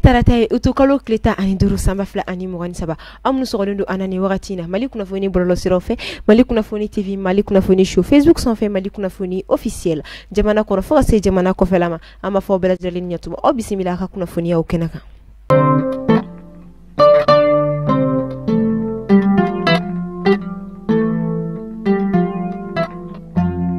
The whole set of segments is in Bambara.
Tarata ye utukalo tile 15 san 2023. Aw minnu sɔgɔlen don an na nin wagati in na Mali kunnafoni bɔlɔlɔsiraw fɛ, Mali kunnafoni TV, Mali kunnafoni show, Facebook sanfɛ, Mali kunnafoni officiel, jamana kɔnɔ fo ka se jamana kɔfɛla ma. An b'a fɔ aw bɛɛ lajɛlen ni ɲatuma, aw bisimila a ka kunnafoniyaw kɛnɛ kan.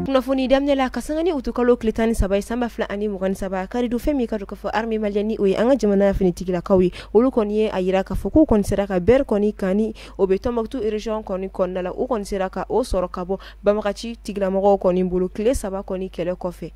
Kunnafoni daminɛ la ka sanga ni utukalo tile 13 ye san 2023, karidon fɛn min ka dɔn k'a fɔ armée malienne ni o ye an ka jamana finitigilakaw ye, olu kɔni ye a yira k'a fɔ k'u kɔni sera ka Ber kɔni kan ni o bɛ Tombouctou région kɔni kɔnɔna la, u kɔni sera ka o sɔrɔ ka bɔ banbagaci tigilamɔgɔw kɔni bolo tile 3 kɔni kɛlɛ kɔfɛ.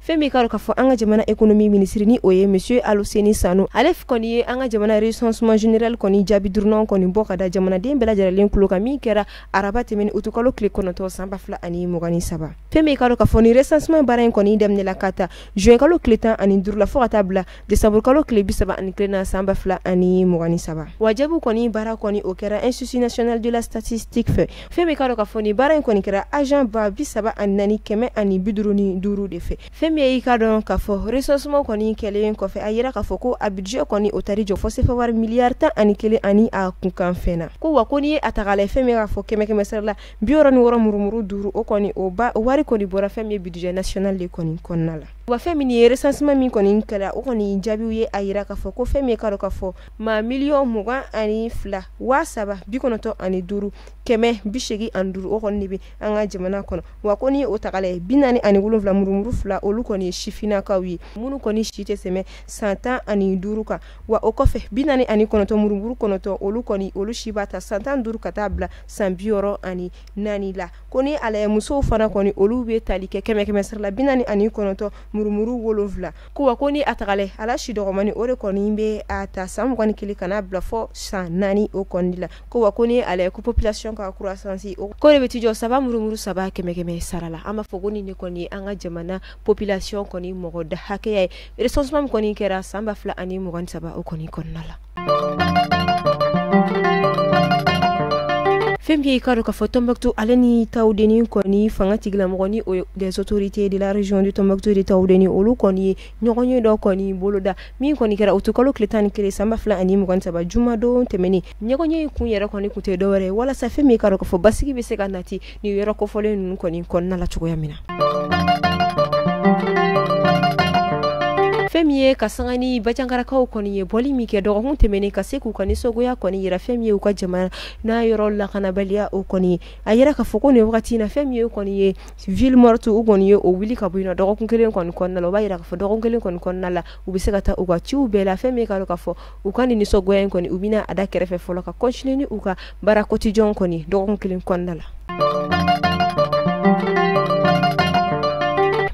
Fɛn min ka dɔn k'a fɔ an ka jamana économie ministre ni o ye monsieur Aluseni Sanu, ale kɔni ye an ka jamana recensement général kɔni jaabi duurunan kɔni bɔ ka da jamanaden bɛɛ lajɛlen tulo kan, min kɛra araba tɛmɛnen utukalo tile 9 san 2023. Fɛn min ka dɔn k'a fɔ ni recensement baara in kɔni daminɛla ka ta juin kalo tile 15 la fo ka taa bila décembre kalo tile 31 na san 2023. Wa jaabiw kɔni baara kɔni o kɛra Institut national de la statistique fɛ. Fɛn min ka dɔn k'a fɔ ni baara in kɔni kɛra agent ba 34 155 de fɛ. Fɛn min ye i ka dɔn k'a fɔ recensement kɔni kɛlen kɔfɛ, a yira k'a fɔ ko a budget kɔni o taari jɔ fo CFA wari miliyari 11 ani a kunkan fɛn na. Ko wa ko n'i ye a ta k'a lajɛ, fɛn min k'a fɔ kɛmɛ kɛmɛ sara la 66 murumuru 5, o kɔni o ba o wari kɔni bɔra fɛn min ye budget national de kɔni kɔnɔna la. Wa fɛn min ye recensement min kɔni kɛra, o kɔni jaabiw ye a yira k'a fɔ ko fɛn min ka dɔn k'a fɔ maa miliyɔn 22 wa 3 95 185, o kɔni de bɛ an ka jamana kɔnɔ. Wa ko n'i o ta k'a lajɛ, 47 murumuru 2, olu kɔni ye sifinnakaw ye minnu kɔni si tɛ tɛmɛ san 15 kan. Wa o kɔfɛ 49 murumuru 9, olu kɔni olu si b'a ta san 15 ka taa bila san 64 la. Ko ni a lajɛ musow fana kɔni olu bɛ tali kɛ kɛmɛ kɛmɛ sara la 49 murumuru 7. Ko wa ko ni a ta k'a lajɛ, a la si dɔgɔmani o de kɔni bɛ a ta san 21 ka n'a bila fɔ san 4 o kɔni la. Ko wa ko ni a lajɛ ko population ka croissance o ko de bɛ t'i jɔ 3 murumuru 3 kɛmɛ kɛmɛ sara la. An b'a fɔ ko nin de kɔni ye an ka jamana population kɔni mɔgɔ da hakɛya ye recensement min kɔni kɛra san 2023 o kɔni kɔnɔna la. Fɛn min ye i ka dɔn k'a fɔ Tombouctou ale ni Tawudeni kɔni fanga tigilamɔgɔ ni o ye des autorités de la région de Tombouctou de Tawudeni, olu kɔni ye ɲɔgɔn ye dɔ kɔni boloda min kɔni kɛra utukalo tile 11 san 2023 jumadon tɛmɛnen. Ɲɔgɔn ye kun yɛrɛ kɔni kun tɛ dɔwɛrɛ ye walasa fɛn min ka dɔn k'a fɔ basigi bɛ se ka nati nin yɔrɔ kofɔlen ninnu kɔni kɔnɔna la cogoya min na. Fɛn min ye ka sanga ni Bajangarakaw kɔni ye bɔli min kɛ dɔgɔkun tɛmɛnen ka se k'u ka nisɔngoya kɔni yira fɛn min ye u ka jamana n'a yɔrɔ lakanabaliya o kɔni ye, a yira k'a fɔ ko nin wagati in na fɛn min ye kɔni ye ville morte u kɔni ye o wuli ka bɔ yen nɔ dɔgɔkun kelen kɔni kɔnɔna la. O b'a yira k'a fɔ dɔgɔkun kelen kɔni kɔnɔna la u bɛ se ka taa u ka ciw bɛɛ la. Fɛn min ka dɔn k'a fɔ u ka nin nisɔngoya in kɔni u bɛna a da kɛrɛfɛ fɔlɔ ka continuer ni u ka baara quotidien kɔni dɔgɔkun kelen kɔnɔna la.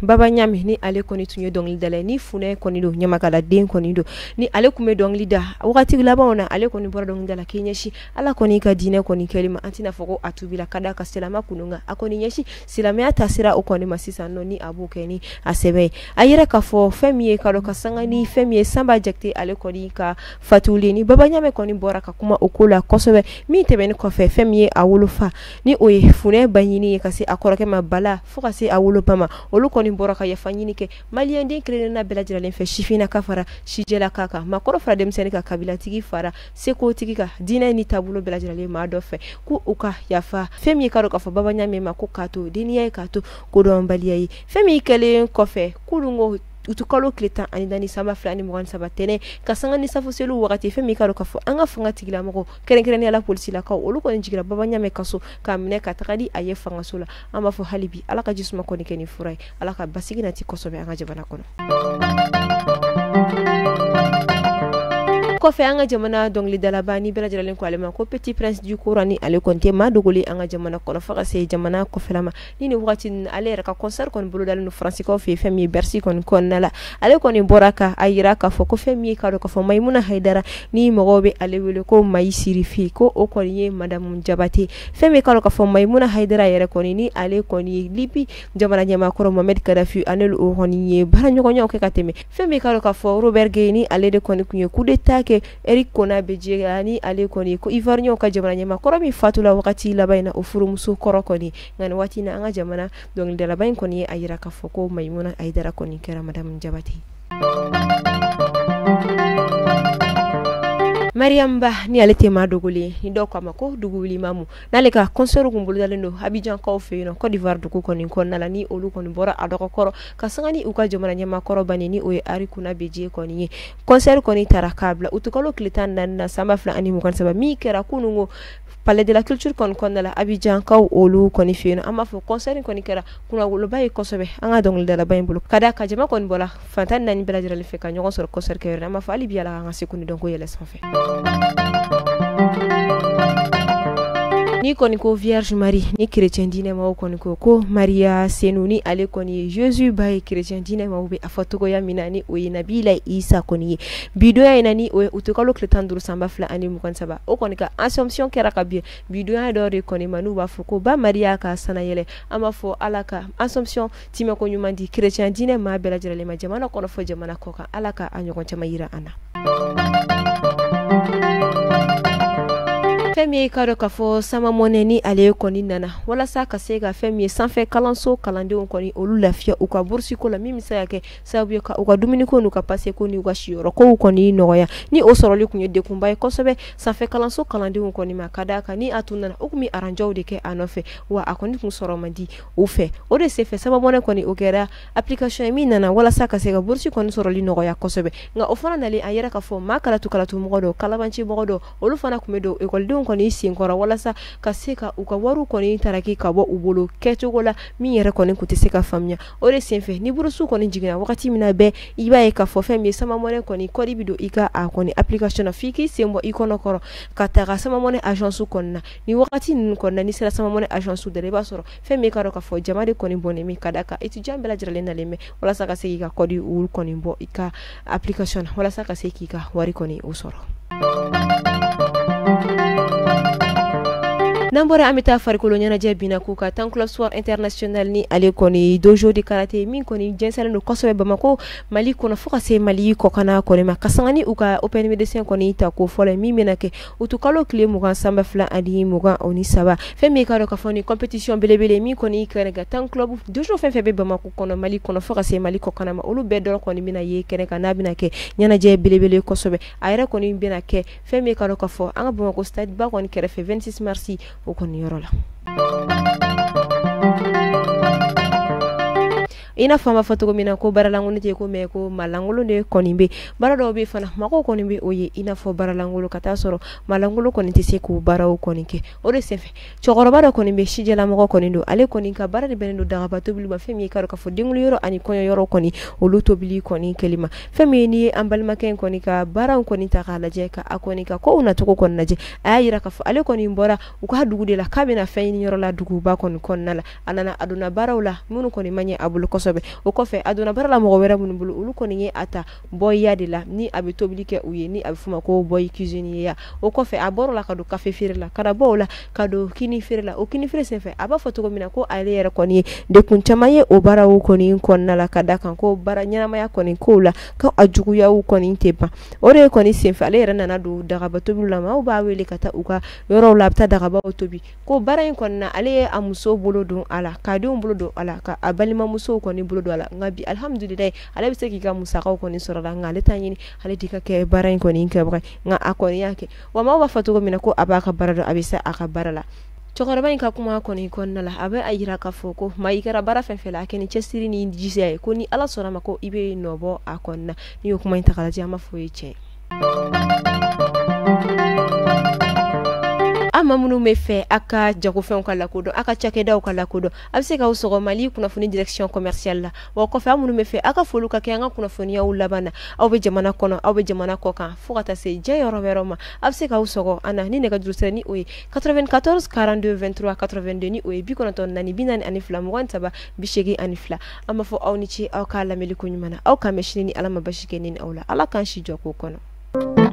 Baba Ɲame ni ale kɔni tun ye dɔnkilidala ye, ni funɛ kɔni don, ɲamakaladen kɔni don, ni ale tun bɛ dɔnkili da wagati labanw na, ale kɔni bɔra dɔnkili da la k'i ɲɛsin Ala kɔni ka diinɛ kɔni kɛli ma. An tɛna fɔ ko a tubila ka da ka silamɛ kun kan, a kɔni ɲɛsin silamɛya taasira o kɔni ma sisan nɔ, ni a b'o kɛ ni a sɛbɛ ye. A yɛrɛ k'a fɔ fɛn min ye ka dɔn ka sanga ni fɛn min ye Sanba Jakite ale kɔni ka fatuli ni Baba Ɲame kɔni bɔra ka kuma o ko la kosɛbɛ. Min tɛmɛnen kɔfɛ, fɛn min ye a wolofa ni o ye Funɛ Baɲini ye ka se a kɔrɔkɛ ma Bala fo ka se a woloba ma, olu kɔni bɔra ka yafa ɲini kɛ maliyɛnden kelenna bɛɛ lajɛlen fɛ, sifinna ka fara sijɛlaka kan, maakɔrɔ fara denmisɛnnin kan, kabilatigi fara sekotigi kan, diinɛ ni taabolo bɛɛ lajɛlen maa dɔ fɛ, ko u ka yafa fɛn min ka dɔn k'a fɔ Baba Ɲame ma, ko k'a to deniya ye, k'a to kodɔnbaliya ye. Fɛn min kɛlen kɔfɛ kununko utukalo tile 14 san 2023 tɛnɛn ka sanga ni safo seliw wagati, fɛn min ka dɔn k'a fɔ an ka fanga tigilamɔgɔ kɛrɛnkɛrɛnnenya la polisilakaw, olu kɔni jiginna Baba Ɲame kaso k'a minɛ ka taga di a ye fangaso la. An b'a fɔ hali bi Ala ka jisuma kɔni kɛ ni fura ye, Ala ka basigi nati kosɛbɛ an ka jamana kɔnɔ. Kɔfɛ an ka jamana dɔnkilidalaba ni bɛɛ lajɛlen ko ale ma ko Petit Prince du Kora, ni ale kɔni tɛ maa dogolen an ka jamana kɔnɔ fo ka se jamana kɔfɛla ma. Ni nin wagati ninnu ale yɛrɛ ka concert kɔni bolodalen don Faransikaw fɛ yen, fɛn min ye Bercy kɔni kɔnɔna la. Ale kɔni bɔra ka a yira k'a fɔ ko fɛn min ye ka dɔn k'a fɔ Mayimuna Hayidara ni mɔgɔw bɛ ale wele ko Mayi Sirifi, ko o kɔni ye Madamu Jabate. Fɛn min ka dɔn k'a fɔ Mayimuna Hayidara yɛrɛ kɔni ni ale kɔni ye Libi jamana ɲɛmaakɔrɔ Mohamed Kadafi ale o kɔni ye baaraɲɔgɔnyaw kɛ ka tɛmɛ. Fɛn min ka dɔn k'a fɔ Robert Gueï ni ale de kɔni tun ye coup d'état kɛ balimakɛ Eric Konan Bédié ani ale kɔni ko Ivoirien ka jamana ɲɛmaa kɔrɔ min fatula wagati laban in na, o furumuso kɔrɔ kɔni. Nka nin waati in na, an ka jamana dɔnkilidalaba in kɔni ye a yira k'a fɔ ko Mayimuna Hayidara kɔni kɛra Madame Jabate. Mariam Ba ni ale tɛ maa dogolen, ni dɔw k'a ma ko dugu wuli mamu, n'ale ka concert kun bolodalen don Abidjankaw fɛ yen nɔ, Côte d'Ivoire dugu kɔni kɔnɔna la, ni olu kɔni bɔra a dɔgɔkɔrɔ ka sanga ni u ka jamana ɲɛmaa kɔrɔ bannen, ni o ye Henri Konan Bédié kɔni ye. Concert kɔni taara k'a bila utukalo tile 14 na san 2023, min kɛra kununko Palais de la Culture kɔni kɔnɔna la, Abidjankaw olu kɔni fɛ yen nɔ. An b'a fɔ concert kɔni kɛra kunnawoloba ye kosɛbɛ an ka dɔnkilidalaba in bolo, ka da ka jama kɔni bɔra fan 14 bɛɛ lajɛlen fɛ ka ɲɔgɔn sɔrɔ concert kɛyɔrɔ la. An b'a fɔ hali bi Ala k'an ka seko ni dɔnko yɛlɛ sanfɛ. Ni kɔni ko Vierge Marie, ni chrétien diinɛ maaw kɔni ko ko Maria Senu, ni ale kɔni ye Jésus ba ye, chrétien diinɛ maaw bɛ a fɔ cogoya min na, ni o ye Nabila Isa kɔni ye. Bidonya in na, ni o ye utukalo tile 15 san 2023, o kɔni ka Assomption kɛra ka bin bidonya dɔ de kɔni ma, n'u b'a fɔ ko ba Maria ka sanayɛlɛ. An b'a fɔ Ala ka Assomption timɛko ɲuman di chrétien diinɛ maa bɛɛ lajɛlen ma, jamana kɔnɔ fɔ jamana kɔ kan. Ala ka a ɲɔgɔn caman yira an na. Fɛn min ye k'a dɔn k'a fɔ Sama Money, ni ale kɔni nana walasa ka se ka fɛn min ye sanfɛ kalanso kalandenw kɔni olu lafiya u ka bourse ko la, min bɛ se ka kɛ sababu ye ka u ka dumuniko n'u ka passe ko n'u ka siyɔrɔ kow kɔni nɔgɔya, ni o sɔrɔli tun ye dekunba ye kosɛbɛ sanfɛ kalanso kalandenw kɔni ma, ka d'a kan ni a tun nana, u tun bɛ aranjaw de kɛ a nɔfɛ, wa a kɔni tun sɔrɔ man di u fɛ. O de senfɛ, Sama Money kɔni, o kɛra application ye min nana walasa ka se ka bourse kɔni sɔrɔli nɔgɔya kosɛbɛ. Nka o fana nalen, a yɛrɛ k'a fɔ maa kalatu kalatu mɔgɔ dɔw, kalabanci mɔgɔ dɔw, olu fana tun bɛ don ekɔlidenw kɔni senkɔrɔ walasa ka se ka u ka wariw kɔni taraki ka bɔ u bolo kɛcogo la min yɛrɛ kɔni tun tɛ se ka faamuya. O de senfɛ, ni bourse kɔni jiginna wagati min na bɛɛ, i b'a ye k'a fɔ fɛn min ye Sama Money kɔni code bɛ don i ka a kɔni application na, f'i k'i sen bɔ i kɔnɔ kɔrɔ ka taga Sama Money agence kɔni na. Ni wagati ninnu kɔni na, n'i sera Sama Money agence da la, i b'a sɔrɔ fɛn min k'a dɔn k'a fɔ jama de kɔni bɔnnen bɛ, ka d'a kan étudiant bɛɛ lajɛlen nalen bɛ walasa ka se k'i ka code olu kɔni bɔ i ka application na, walasa ka se k'i ka wari kɔni o sɔrɔ. N'an bɔra, an bɛ taa farikolo ɲɛnajɛ binna k'u ka Tan Club Sport International, ni ale kɔni dojo de karaté min kɔni jɛnsɛnlen don kosɛbɛ Bamakɔ, Mali kɔnɔ, fo ka se Mali kɔkanna kɔni ma, ka sanga ni u ka Open Médecin kɔni ta ko fɔlɔ min bɛna kɛ utukalo tile 20 san 2023. Fɛn min k'a dɔn k'a fɔ ni compétition belebele min kɔni kɛnɛ kan, Tan Club dojo fɛn fɛn bɛ Bamakɔ kɔnɔ, Mali kɔnɔ, fo ka se Mali kɔkanna ma, olu bɛɛ dɔrɔn kɔni bɛna ye kɛnɛ kan, n'a bɛna kɛ ɲɛnajɛ belebele kosɛbɛ. A yɛrɛ kɔni bɛna kɛ fɛn min k'a dɔn k'a fɔ an ka Bamakɔ stade ba kɔni kɛrɛfɛ, 26 mars o kɔni yɔrɔ la. I n'a fɔ an b'a fɔ cogo min na ko baaralankolon tɛ ko mɛn, ko maalankolon de kɔni bɛ. Baara dɔw bɛ fana, mɔgɔw kɔni bɛ o ye i n'a fɔ baaralankolon, ka taa sɔrɔ maalankolon kɔni tɛ se k'o baaraw kɔni kɛ. O de senfɛ, cɛkɔrɔba dɔ kɔni bɛ, sijɛlamɔgɔ kɔni don, ale kɔni ka baara de bɛnnen don dagaba tobili ma, fɛn min ye k'a dɔn k'a fɔ denkundi yɔrɔ ani kɔɲɔ yɔrɔ kɔni olu tobili kɔni kɛli ma. Fɛn min n'i ye an balimakɛ in kɔni ka baaraw kɔni ta k'a lajɛ, ka a kɔni ka kow nacogo kɔni lajɛ, a y'a yira k'a fɔ ale kɔni bɔra u ka dugu de la k'a bɛna fɛn ɲini yɔrɔ la duguba kɔni kɔnɔna la. A nana, a donna baaraw la minnu kɔni ma ɲɛ a bolo kosɛbɛ. O kɔfɛ, a donna baara la mɔgɔ wɛrɛ minnu bolo, olu kɔni ye a ta bɔyiya de la, ni a bɛ tobili kɛ u ye, ni a bɛ f'o ma ko boy cuisinier ya. O kɔfɛ, a bɔr'o la ka don kafe feere la, ka na bɔ o la ka don kini feere la. O kini feere senfɛ, a b'a fɔ cogo min na ko ale yɛrɛ kɔni ye dekun caman ye o baaraw kɔni kɔnɔna la, ka da kan ko baara ɲɛnamaya kɔni kow la, ko a juguyaw kɔni tɛ ban. O de kɔni senfɛ, ale yɛrɛ nana don dagaba tobili la, maaw b'a wele ka taa u ka yɔrɔw la, a bɛ taa dagabaw tobi. Ko baara in kɔni na, ale ye a muso bolo don a la, k'a denw bolo don a la, ka a balimamusow kɔni bolo don a la. Nka bi, alihamudulilayi, ale bɛ se k'i ka musakaw kɔni sɔrɔ la, nka ale t'a ɲini ale de ka kɛ baara in kɔni kɛbaga ye, nka a kɔni y'a kɛ. Wa maaw b'a fɔ cogo min na ko a b'a ka baara dɔn, a bɛ se a ka baara la. Cɛkɔrɔba in ka kuma kɔni kɔnɔna la, a bɛ a yira k'a fɔ ko maa i kɛra baara fɛn fɛn la, a kɛ ni cɛsiri ni jija ye, ko ni Ala sɔnna ma, ko i bɛ nɔ bɔ a kɔni na. N'i y'o kuma in ta k'a lajɛ, an b'a fɔ o ye tiɲɛ. An ma minnu bɛ fɛ a ka jagofɛnw ka lakodɔn, a ka cakɛdaw ka lakodɔn, a bɛ se k'aw sɔgɔ Mali kunnafoni direction commerciale la. Wa kɔfɛ, aw minnu bɛ fɛ a ka foliw ka kɛ an ka kunnafoniyaw laban na, aw bɛ jamana kɔnɔ, aw bɛ jamana kɔ kan, fo ka taa se diɲɛ yɔrɔ wɛrɛw ma, a bɛ se k'aw sɔgɔ an na ni nɛgɛjuru sira, ni o ye 94 42 23 82, ni o ye 94 42 23 82. An b'a fɔ aw ni ce aw k'a lamɛnli ko ɲuman na. Aw k'an mɛn sini ni Ala ma basi kɛ ni aw la. Ala k'an si jɔ k'o kɔnɔ.